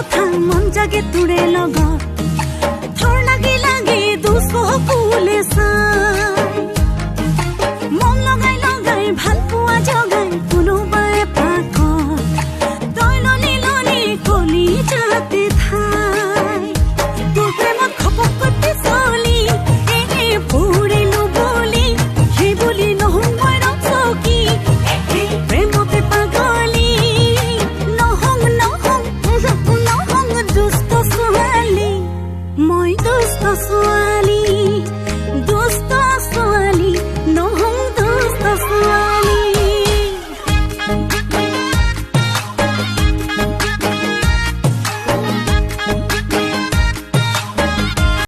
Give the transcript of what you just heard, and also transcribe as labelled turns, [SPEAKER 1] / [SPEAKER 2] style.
[SPEAKER 1] কথা মন জাগে তোৰে লগত, থৰ লাগি লাগি দুচকুলে চাই। মন লগাই লগাই ভাল পোৱা জগাই কোনোবাই পাকত তই ললি ললি কলিজাতে ঠাই। তোৰ প্ৰেমত ঘপককৈ পিছলি এ পৰিলো বুলি, সেই বুলি নহওঁ মই ৰচকী, প্ৰেমতে পাগলী। নহং নহং নহং দুষ্ট ছোৱালী, মই দুষ্ট ছোৱালী।